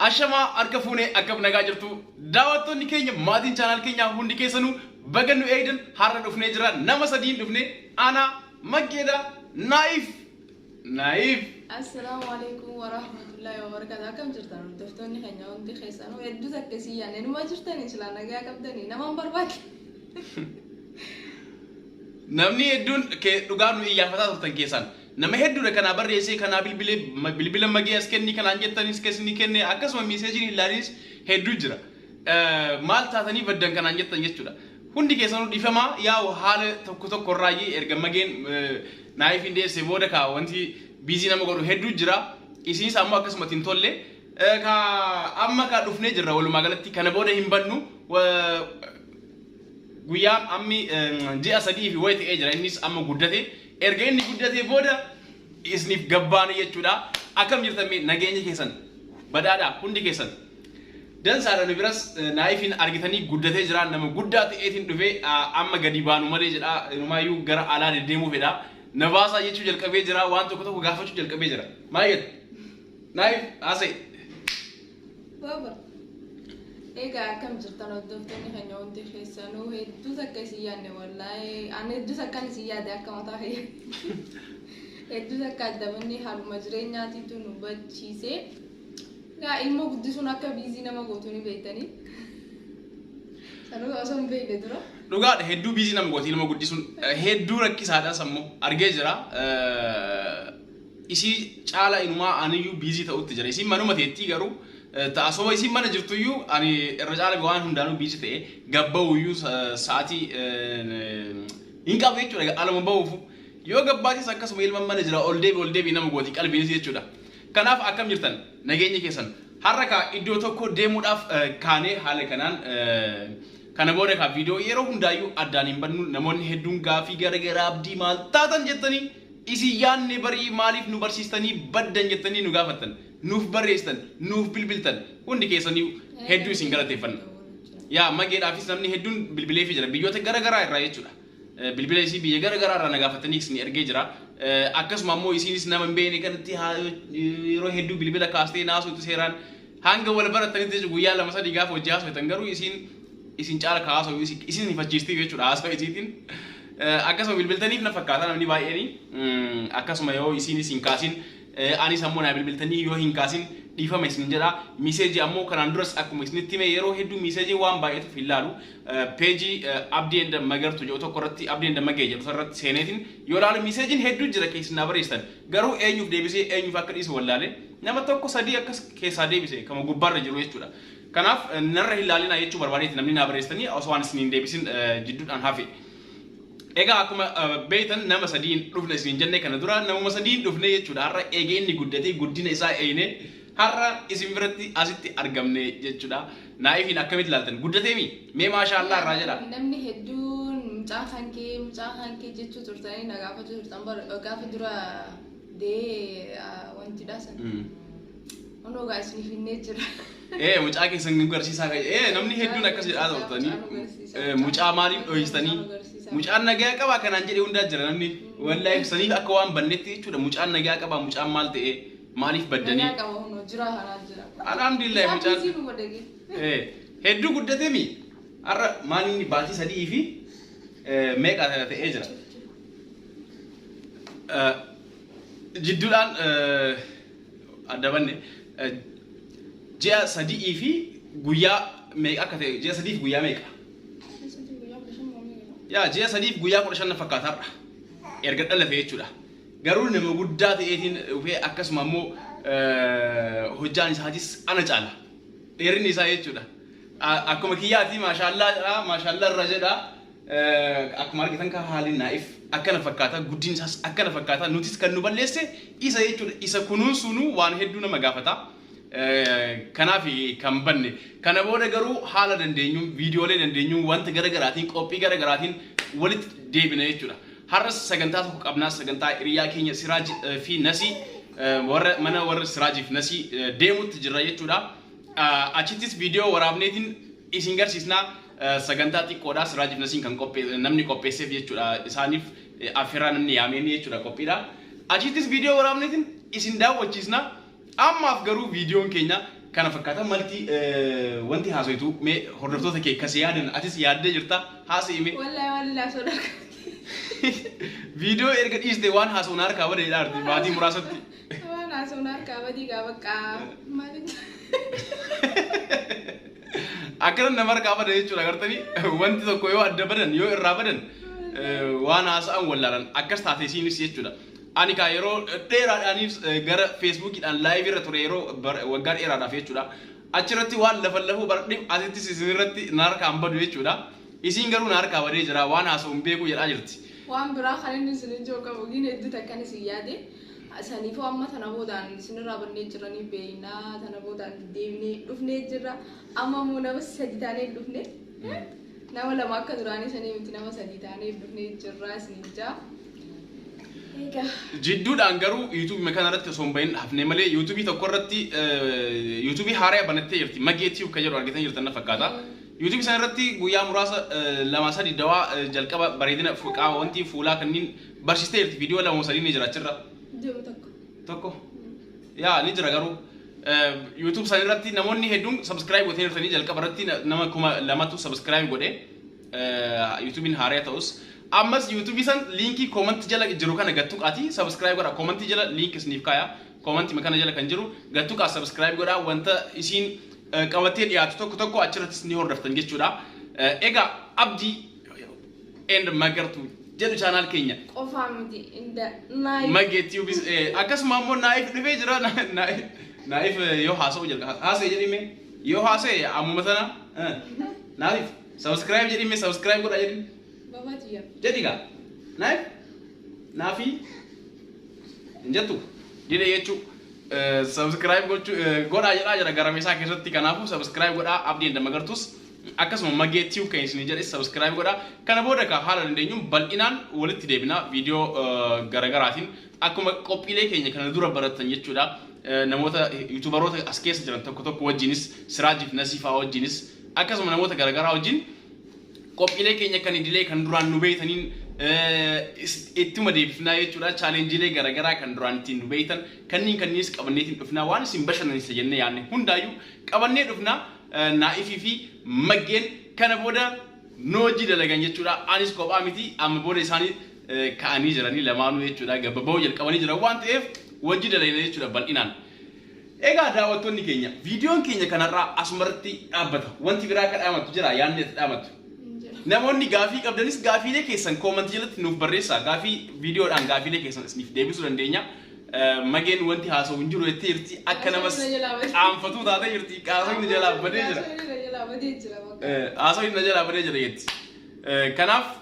Ashamaa, harka fuunee, akkam nagaa jirtu? Daawwattoonni keenya, maatiin channel keenyaa hundi keessanuu baga nu eegdan. Har'a dhufnee jira. Nama sadiin dhufne: ana Maggeedha, Naayif Naayif. Assalaamu alaikum warahmatullahi wabarakatuh. Akkam jirtan, hordoftoonni keenya hundi keessanuu? Hedduu takka isin yaadne. Numa jirtanii? Silaa nagaa qabdanii? Nama hin barbaadne. Namni hedduun dhugaa nu iyyaafataa turtan keessaan. Nama hedduudha kanaa barreessee, kanaa bilbilee, bilbila Magee as kenni kanaan jettanis keessi kenne, akkasuma messageiin hin laalinis hedduu jira. Maal taatanii baddan kanaan jettan jechuudha. Hundi keessanuu dhiifamaa. Yaa'u, haala tokko tokko irraayyii erga Mageen Naayif hin deesse booda kaa wanti busy nama godhu hedduu jira. Isinis ammoo akkasumatti hin tolle. Ka amma ka dhufnee jirra. Walumaa galatti kana booda hin bannu. Guyyaan ammi ji'a 3 fi wayi ta'ee jira. Innis amma guddate. Erga inni guddatee booda isiniif gabbaane jechuudha. Akkam jirtan mee? Nageenya keessan badhaadha hundi keessan? Dansaadha. Nu biras Naayifiin argitanii guddatee jira. Nama guddaa ta'eetiin dhufee amma gadi baanu malee jedha. Inumaayyuu gara alaa deddeemuu fedha. Na baasaa jechuu jalqabee jira. Waan tokko tokko gaafachuu jalqabee jira. Maal jedhu, Naayif? Haasa'e. Baba. Egaa, akkam jirtan, hordoftoonni keenya hundi keessanuu? Hedduu takka isin yaadne. Wallaahi, ani hedduu takkan isin yaade. Akka mataa kiyya hedduu takka addamanni haaluma jireenyaatiitu nu bachiise. Egaa, ilmoo guddisuun akka busy nama gootu ni beektanii. Sanuu osoo hin beekne dura. Dhugaadha, hedduu busy nama gooti ilma guddisuun. Hedduu rakkisaadha. Sammuu argee jira. Isii caala inumaa aniyyuu busy ta'utti jira. Isiin manuma teettii garuu ta'asoo isiin mana jirtuyyuu ani irra caala waan hundaanuu busy ta'e gabba'uyyuu sa'aatii hin qabu jechuudha aluma ba'uufu. Yoo gabbaatis akkasuma ilma mana jira, ol deebi ol deebi nama gooti qalbiinis jechuudha. Kanaaf akkam jirtan, nageenya keessan? Har'a kaa iddoo tokko deemuudhaaf kaanee haala kanaan. Kana booda kaa viidiyoo yeroo hundaayyuu addaan hin bannu. Namoonni hedduun gaafii gara garaa, "Abdii, maal taatan jettanii isin yaanne barii, maaliif nu barsiistanii baddan?" jettanii nu gaafattan, nuuf barreessitan, nuuf bilbiltan. Hundi keessanii hedduu isin galateeffanna. Yaa, Mageedhaafis namni hedduun bilbileefii jira biyyoota gara garaa irraa jechuudha. Bilbila isii biyya gara garaa irraa na gaafatanii isin ergee jira. Akkasuma ammoo isinis nama hin beekne kanatti yeroo hedduu bilbila kaastee naasuutu seeraan hanga wal baratanitti jechuudha. Guyyaa 2 3 gaafa hojii haasoftan garuu isiin isin caala kaasoo isin hifachiistiif jechuudha haasoo isiitiin. Akkasuma bilbiltaniif na fakkaata namni baay'een. Akkasuma yoo isiinis hin kaasin, anis ammoo naa bilbiltanii yoo hin kaasin dhiifama isin jedha. Message ammoo kanaan duras akkuma isinitti hime yeroo hedduu message waan baay'eetuuf hin laalu. Page Abdii and Magartu jedhu tokko irratti, Abdii and Magee jedhu irratti seeneetiin yoo laalu messageiin hedduu jira keessi naa barreessitan. Garuu eenyuuf deebisee eenyuuf akka dhiisu wallaale. Nama tokko sadii akkas keessaa deebise kama gubbaarra jiru jechuudha. Kanaaf narra hin laalinaa jechuu barbaadeeti. Namni naa barreessitanii osoo waan isin hin deebisin jidduudhaan hafe. Egaa, akkuma beektan nama sadiin dhufne isin jenne. Kana dura namuma sadiin dhufne jechuudha. Har'a eegee inni guddatee guddina isaa eeyne har'a isin biratti asitti argamne jechuudha. Naa'ifiin akkamitti ilaaltan? Guddateemi? Mee maashaallaa irraa jedha. Namni hedduun "Mucaa kan kee, mucaa kan kee" jechuu turtanii na gaafachuu turtan gaafa dura dee wanti dhaasan. Kunoo gaa, isiniif hinnee jira. Ee, mucaa keessan nu garsiisaa kan namni hedduun akkas jedhaa turtanii. Mucaa maaliif dhohistanii? Mucaan nagaa qabaa kanaan jedhee hundaa jira namni. Wallaahi, ibsaniif akka waan bannetti jechuudha. Mucaan nagaa qabaa? Mucaan maal ta'e? Maaliif baddanii? Nagaa qaba, hunoo jira, kanaa jira. Alhamdulillah, mucaan. Busy nu godhe. Hedduu guddateemi. Har'a maal inni baatii 3 fi meeqa ta'ee jira. Jidduudhaan adda banne. Ji'a 3 fi guyyaa meeqa akka ta'e, ji'a 3 fi guyyaa meeqa? Yaa, ji'a 3 fi guyyaa 15 na fakkaata har'a. Erga dhalate jechuudha. Garuu nama guddaa ta'eetiin dhufee, akkasuma ammoo hojjaan isaatis ana caala. Dheerinni isaa jechuudha. Akkuma kiyyaati, maashaallaa jedha, maashaallaa irra jedha. Akkuma argitan kan haalli Naa'if akkana fakkaata, guddinni isaas akkana fakkaata. Nutis kan nu balleesse isa jechuudha. Isa kunuunsuun waan hedduu nama gaafata. Kanaaf kan banne. Kana booda garuu haala dandeenyuun, viidiyoolee dandeenyuun, wanta gara garaatiin, qophii gara garaatiin walitti deebina jechuudha. Har'as sagantaa tokko qabnaa, sagantaa hiriyaa keenya Siraaj fi Nasii, warra mana warra Siraajii fi Nasii deemutti jirra jechuudha. Achittis viidiyoo waraabneetiin isin garsiisnaa. Sagantaa xiqqoodha, Siraajii fi Nasiin kan namni qopheesseef jechuudha. Isaaniif affeerraa namni yaameen jechuudha qophiidha. Achittis viidiyoo waraabneetiin isin daawwachiisna. Ammaaf garuu viidiyoon keenya Kana fakkaata malti wanti haasoitu mee hordoftoota kee kasi yaadan atis yaaddee jirta haasa'ime. Wallaahi wallaahi sodaa. Viidiyoo erga dhiiste waan haasa'uun harkaa badee dhaarti baatii muraasatti. Waan haasa'uun harkaa badii gaa bakka maaliin. Akkana nama harkaa bada jechuudha agartanii wanti tokko yoo adda badan yoo irraa badan waan haasa'an wallaalan akkas taate isiinis jechuudha. Ani kaa yeroo dheeraadhaaniif gara Facebookiidhaan live irra ture yeroo waggaa dheeraadhaaf jechuudha. Achirratti waan lafa lafuu baradheef asittis isinirratti na harkaan badu jechuudha. Isiin garuu na harkaa badee jira waan haasa'u hin beeku jedhaa jirti. Waan biraa kan inni isin ijoo qabu gin hedduu takkan isin yaade. Saniifuu amma tana boodaan isinirraa bannee jiranii beeynaa tana boodaan deemnee dhufnee jirra. Amma immoo nama sadi taanee dhufne. Nama lama akka duraanii sanii miti nama sadi taanee dhufnee jirra isin ijaa. Egaa. Jidduudhaan garuu YouTubeii kana irratti osoo hin bahin hafne malee YouTubeii tokko irratti YouTubeii haaraa banattee jirti. Magee Tube kan jedhu argitan jirtan na fakkaata. YouTubeii sana irratti guyyaa muraasa 2 3 dawaa jalqaba bareedina qaama wanti fuulaa kanneen barsiistee jirti. Viidiyoo 2 3 ni jira achirra. Jiru tokko. Tokko. Yaa ni jira garuu. YouTube sana irratti namoonni hedduun subscribe gootanii jirtanii jalqaba irratti nama 2000tu subscribe godhe. YouTubeiin haaraa ta'us. Ammas YouTubeii san linkii commentii jala jiru kana gattuqaati subscribe godha. Commentii jala linkii isiniif kaaya. Commentii kana jala kan jiru gattuqaa subscribe godha. Wanta isiin qabattee dhiyaatu tokko tokko achirrattis ni hordoftan jechuudha. Egaa Abdii and Magartuu jedhu channel keenya. Qofaa miti inda naayif. Magee Tubes akkasuma immoo Naayif dhufee jira. Naayif yoo haasa'u jalqaba haasa'e jedhime yoo haasa'e ammuma sana Naayif subscribe jedhime subscribe godha jedhi. Babaa tiyya. Jedhi gaa Naayif naafi hin jettu jedhe jechuu subscribe gochuu godhaa jedhaa jira gara isaa keessatti. Kanaafuu subscribe godhaa. Abdii and Magartuus akkasuma Magee Tube kan isin jedhe subscribe godhaa. Kana booda ka haala dandeenyuun bal'inaan walitti deebina viidiyoo garagaraatiin akkuma qophiilee keenya kana dura baratan jechuudha. Namoota YouTuberoota as keessa jiran tokko tokko wajjinis, Siraajiif Nasiifaa wajjinis, akkasuma namoota garagaraa wajjin qophiilee keenya kan idilee kan duraan nu beeytaniin ittuma deebifnaa jechuudha. Challengeiilee garaagaraa kan duraan ittiin nu beeytan kanneen kanniinis qabanneetiin dhufnaa. Waan isin bashannansiisa jennee yaadne hundaayyuu qabannee dhufnaa. Naa'ifii fi Maggeen kana booda nu hojii dalagan jechuudha. Anis kophaa miti, amma booda isaanii ka'anii jiranii lamaanuu jechuudha. Gabbaba'uu jalqabanii jiran waan ta'eef wajji dalagna jechuudha bal'inaan. Egaa daawwattoonni keenya, viidiyoon keenya kanarraa asumarratti dhaabbata. Wanti biraa akka dhaamattu jira yaadni itti dhaamattu? Namoonni gaafii qabdanis gaafiilee keessan commentii jalatti nuuf barreessaa. Gaafii viidiyoodhaan gaafiilee keessan isiniif deebisuu dandeenya. Mageen wanti haasa'u hin jiru jettee jirti. Akka namas qaanfatuu taatee jirti. Haasawni jalaa badee jira. Haasawni jalaa badee jira jetti. Kanaaf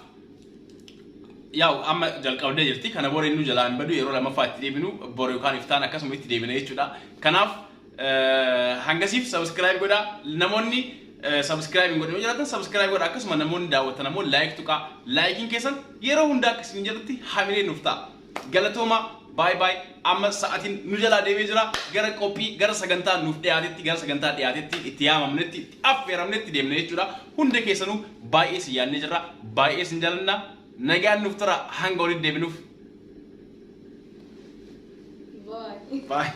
yaa'u amma jalqabdee jirti. Kana booda inni jalaa hin badu, yeroo lammaffaa itti deebinu boru yookaan iftaan akkasuma itti deebina jechuudha. Kanaaf hangasiif subscribe godhaa. Namoonni subscribe hin godhin yoo jiraatan subscribe godhaa. Akkasuma namoonni daawwatan ammoo like tuqaa. Likeiin keessan yeroo hundaa akka isin jedhutti hamilee nuuf ta'a. Galatooma, baay baay. Amma sa'aatiin nu jalaa deemee jira. Gara qophii gara sagantaa nuuf dhiyaatetti gara sagantaa dhiyaatetti itti yaamamnetti itti affeeramnetti deemna jechuudha. Hunda keessanuu baay'ee si yaadnee jirra. Baay'ee sin jaalanna. Nagaan nuuf tura hanga walitti deebinuuf. Bye. Bye.